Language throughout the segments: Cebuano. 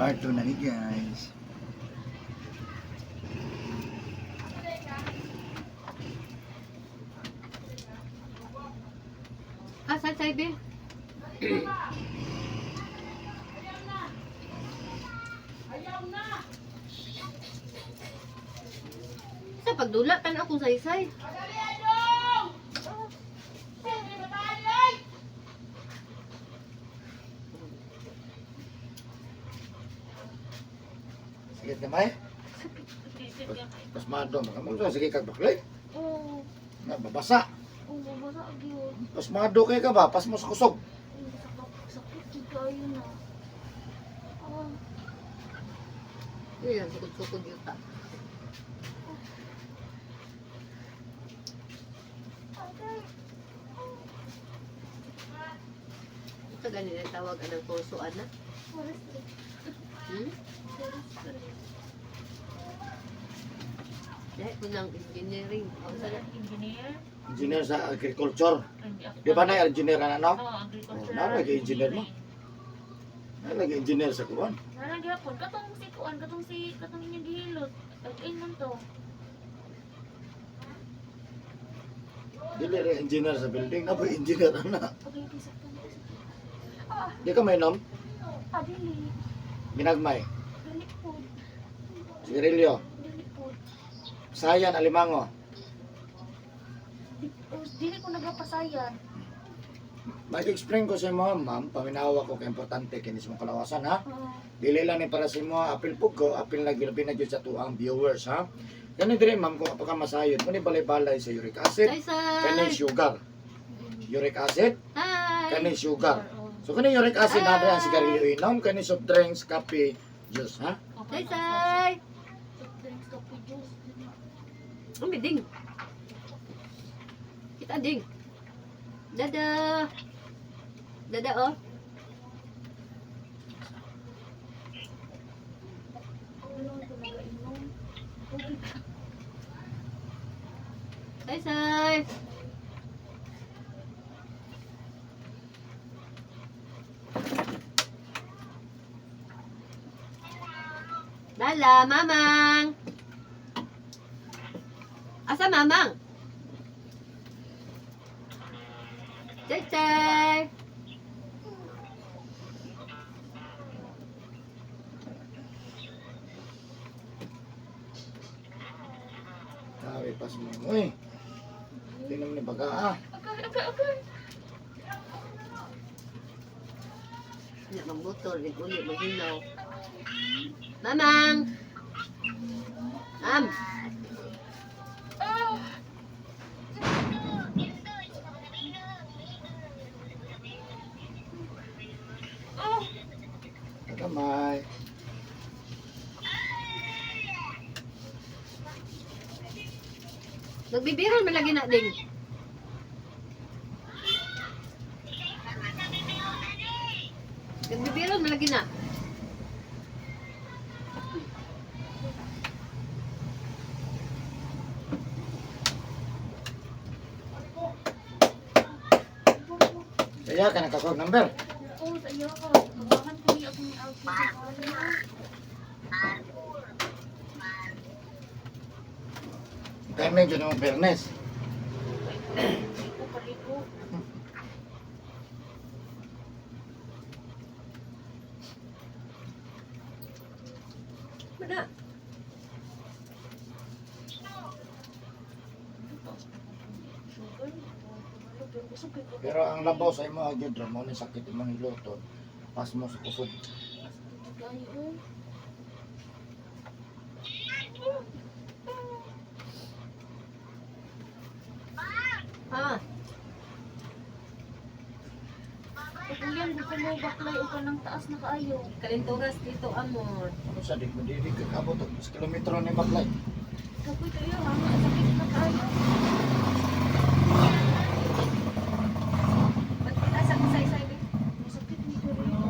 Part 2 na ni, guys. Ah, sa say be. Sa pagdula tan akong saysay. Sige gamay. Pasmado mo kamo sige kag baklay. Oo. Na babasa. Oo, basa gyud. Pasmado kay ka ba? Pasmo sa kusog. Sakit jud kayo na. Ah, Yun lang, sukod-sukod yun ta. agay. Ito ganun ang tawag anang kurso, ana. Forestry. Hmm? Forestry. Dahil ko ng engineering. Ang sana. Engineer? Engineer sa agriculture. Hindi ako. Di ba na engineer ka na, no? Oo, agriculture. Oh, naa lagi engineer mo. Na lagi engineer sa kuan. Naa gyapon katong si kuan, katong si katong inyong gihilot. Ay man to. Dili ra engineer sa building, na ba engineer na. Okay, okay, sakto na. Ah, Di ka mainom? ah, dili. Ginagmay. Dili po. Sigarilyo. Dili po. Sayan alimango. Di, oh, dili ko nagapasayan. Mag-explain ko sa imo, ma'am, paminawa ko kay importante kini sa imong kalawasan, ha. Oo. Dili lang ni para sa imo, apil pug ko, apil na gilabi na gyud sa tuang viewers, ha. Kani diri, ma'am, kung apa ka masayod, mo ni balay-balay sa uric acid, kani Saysay! sugar. Uric acid, Hi! kani sugar. Oo. So kani uric acid na ang sigarilyo inom, kani soft drinks, kape, juice, ha. Okay, Saysay! soft drinks, coffee, juice. Umi, ding! Kita, ding! Dada! Dada, oh! Ano ko nagainom? Tubig. Saysay! Lala, mamang! Asa mamang? Chay chay! Sabi pas mo, uy. Tinom ni baga, ah. Okay, okay, okay. Hindi, magbutol, uli, maghinaw. Mamang! Ma'am! Ah! Oh! Kamay. Nagbibiral man lagi na ding. Nagbibiral man lagi na. Kaya ka nakakog number. Oo, sa iyo ko. Kawahan ko niya akong outfit. Timing yun ang fairness. Kaliko, kaliko. Mana? Sugar. Pero busog kay ko. Pero ang labaw sa imo gyud ra mo ni sakit imong hiluton. Pas mo sa kusog. Kayo, oh. Ah, Pag-uyan, gusto mo baklay o ka ng taas na kaayo. kalinturas dito, amor. Ano sa di mo dili ka kabot og kilometro ni Baklay. Kapoy kayo, ha? Sakit na kaayo. Ba't asa ka sa isa? Masakit ni Dorito.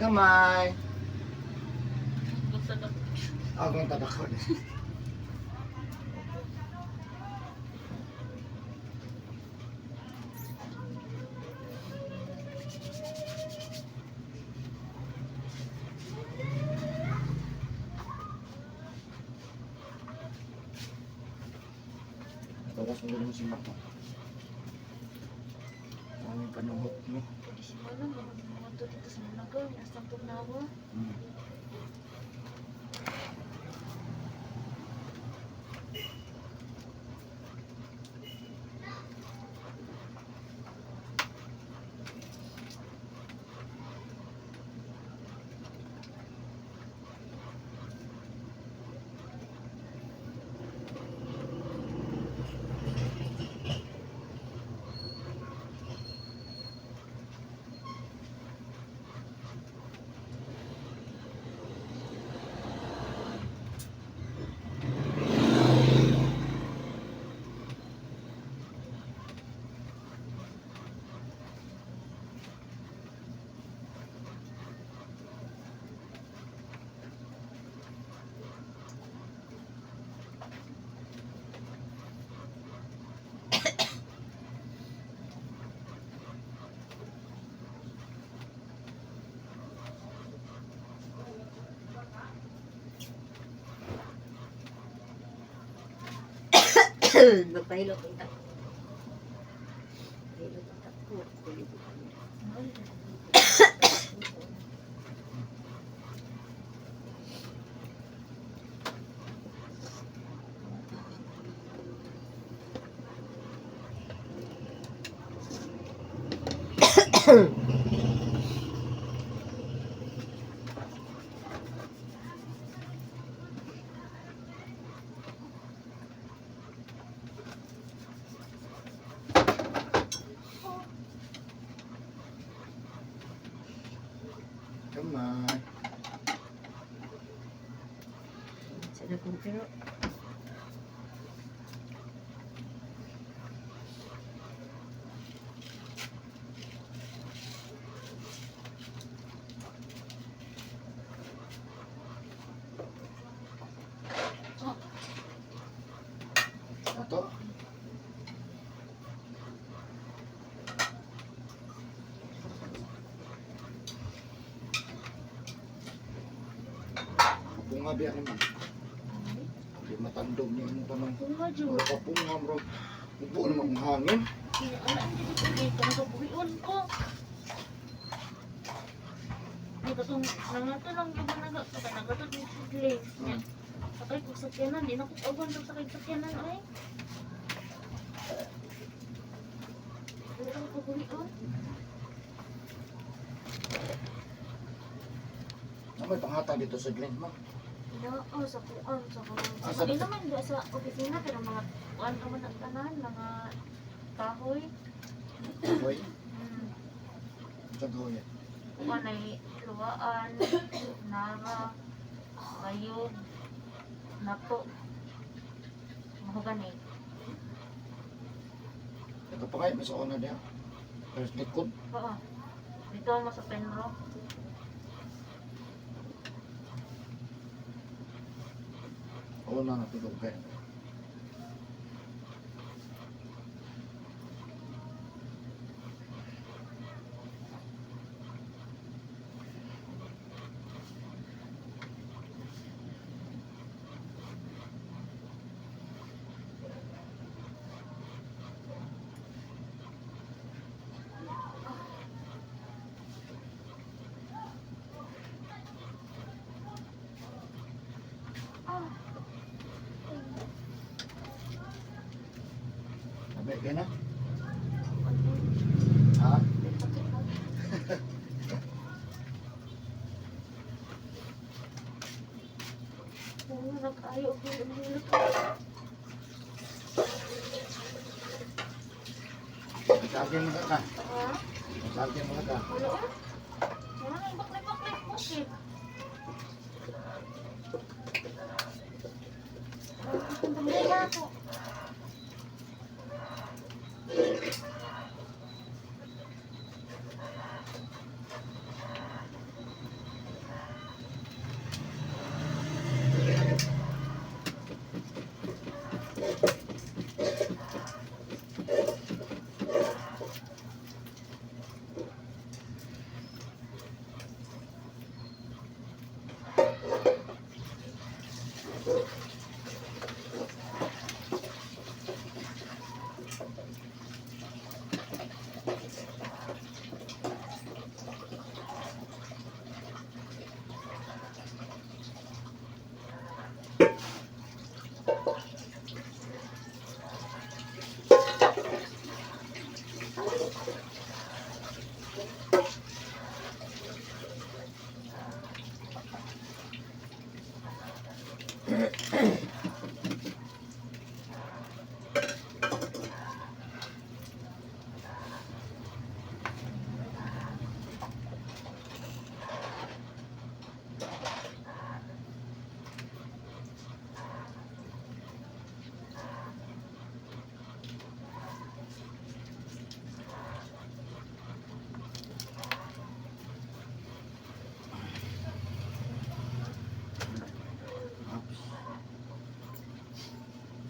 Gamay. Basta na. Ako ang tabako. Tawas mo din si Mama. Ang panuhot mo. Pwede si Manang, mga to dito sa Managaw, nasa Tugnawa. Magpahilot ang tak. Pahilot ang tak ko. Gamay. Sana kong pero. Ato. Kapunga biya naman. Di matandog niya yung tanong. Bunga, Ju. Mura kapunga, bro. Ubo naman ang hangin. Ala, ang dito ko dito. Nagabuhion ko. Ay, katong nangato lang yung mga naga. Sakay nagatod ni siblings niya. Sakay kong sakyanan. Di na ko agon sa sakay sakyanan ay. Wala ko kabuhion. Ano may pangatag dito sa Glen, ma'am? Oo, sa kuan, sa kuan. Ah, Sa di naman di sa opisina pero mga kuan naman ang tanan, mga kahoy. Hoy, Mm. sa kahoy. Kuan ay luwaan, nara, bayog, napo, mahogani. Ito pa kayo, may sa una niya. Pero sa likod, Oo. Dito mo sa Penro. una na tulog kayo. Ah, Sabi, kayo na? Ha? Oo, nag-ayo ko yung hilot. Sagin mo ka. Ha? Sagin mo ka. Wala ah. Wala nang baklay-baklay bukid. Wala ako.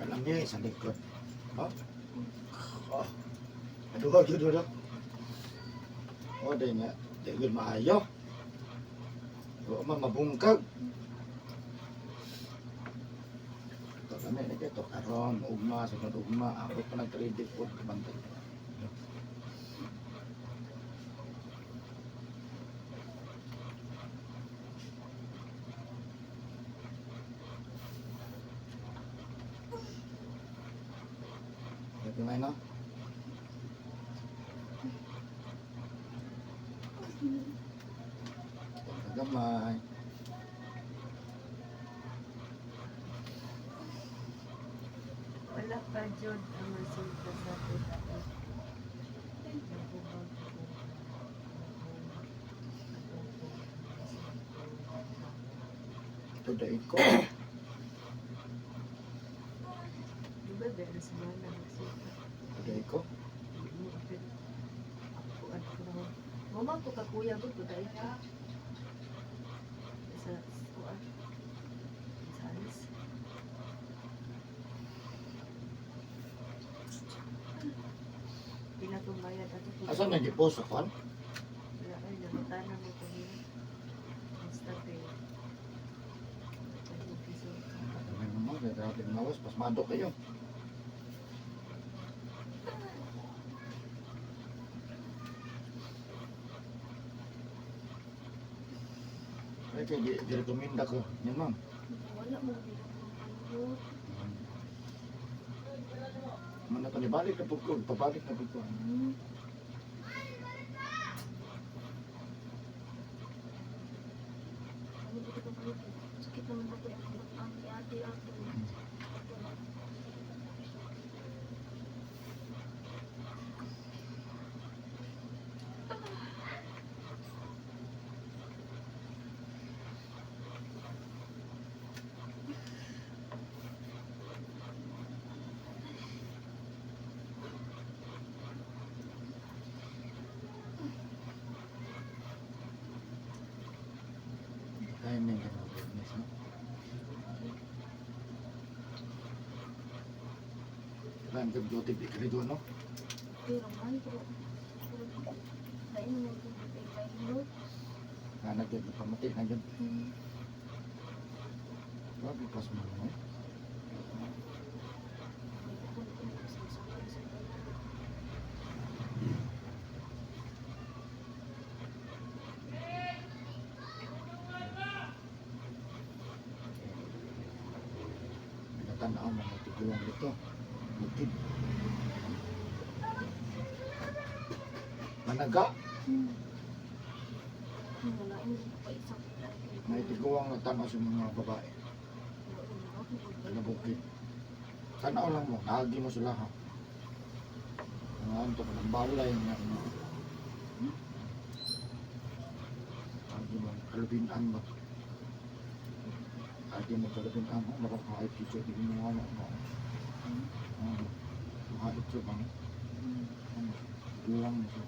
Kalami sa likod. No? Oh. Aduha gyud wala. Oh, day nga. Di gyud maayo. Wa man mabungkag. Ito kami na ito karon ugma sa ugma ako pa nag 3D food kabantay. Ito na no? Gamay. Wala pa jud ang resulta sa ato. Nagubag ko. Ito dahil ko. Di ba dahil sa mga nagsulta? Ito dahil ko. Ako at ko. Mama ko kakuya ko to dahil ko. Sa kuan. Sa alis. Pila tong bayad ato. Asa na gipost sa kwan? Wala ay nangutana mo ko niya. Basta pay. Ay, piso. Gamay mo mo, grabe ang lawas, pasmado kayo. Ay, kaya di-recommenda ko. Yan, ma'am. Wala mo dili. Man na to, nibalik na po ko, pabalik na po ko. Ano dito ko kayo? Sakit naman ako yung ang ate ato. Timing ka ng business, no? Kailangan ka beauty bakery doon, no? Pero man pero lain mo kung kay mo. Nga nagyan, pamati na yun. Grabe, pas mo, no? Pinatanaw mga tigulang dito. Bukid. Managa, Wala mo pa isang. may tiguang nagtanaw sa mga babae. Taga bukid. Tanaw lang mo, naagi mo sila ha. Mga anto ka ng balay nga. Agi mo, kalubinan mo. Agi mo kalubinan mo, nakakait dito, di mo ano. Ano, makait siya ba? Ano, tiguang mo siya.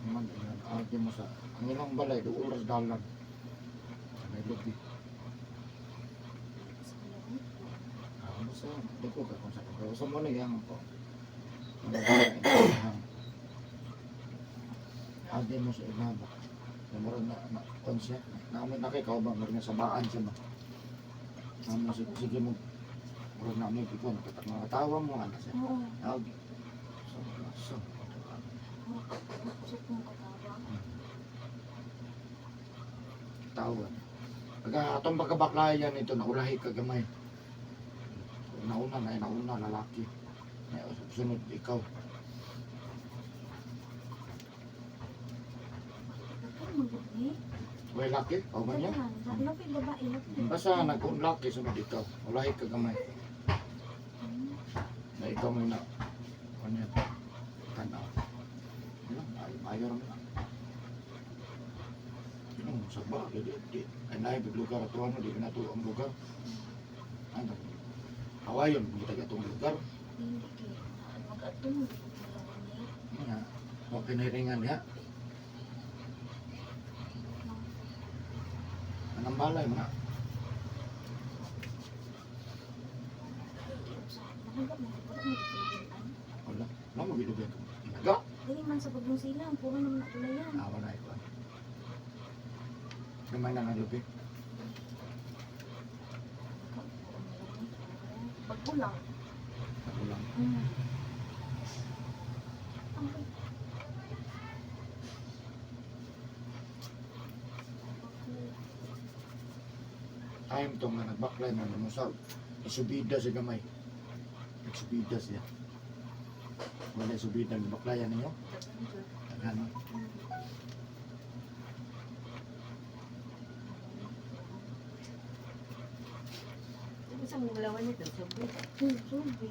Man, ayan, agi mo sa, ang ilang balay, doon oras dalan. Sa may lubi. Ah, ano sa, di ko ka kung sa pero sa mo na yang ko. Agi mo sa ilaba. Namura na, na, kon siya. Naamit na kay ba, mura na sabaan siya ba. Namo sige, sige mo. Mura na mo ikon, katak mga tawa mo, ano siya. Oo. Agi. So, so, Kusog kong katawa. Tawa. Pagka atong pagkabaklayan ito, naulahi ka gamay. Nauna na, nauna, lalaki. Na, sunod ikaw. Nagkaroon mo gud ni. Way laki, o ba niya? Daghan, labi babae, labi. Basta nag-unlaki, sunod ikaw. Ulahi ka gamay. Na ikaw mo na. Ano yan? Tanaw. Yun, ayaw, ayaw naman. Yun, sa ba, di, di, ay naay, lugar ato ano, di na ang lugar. Ano? Hawayon, kita atong lugar. Hindi kay mag-adto mo gud ni. Nga, okay na ringan niya. Nang balay mo na. Nahanggap mo, wala mo gitulugan. Wala. Wala mo gilubay ko. Naga. Dili man sa bagong silang, puro naman na gulayan. Ah, wala ito. Gamay na nga lubi. Bago lang. Ako lang. Ang Time to nga nagbaklay na namusag. Isubida siya gamay. Nagsubida siya. Wala isubida. Nagbaklayan ninyo. Tagan no? Sa mga lawan nito, sabi. Subi.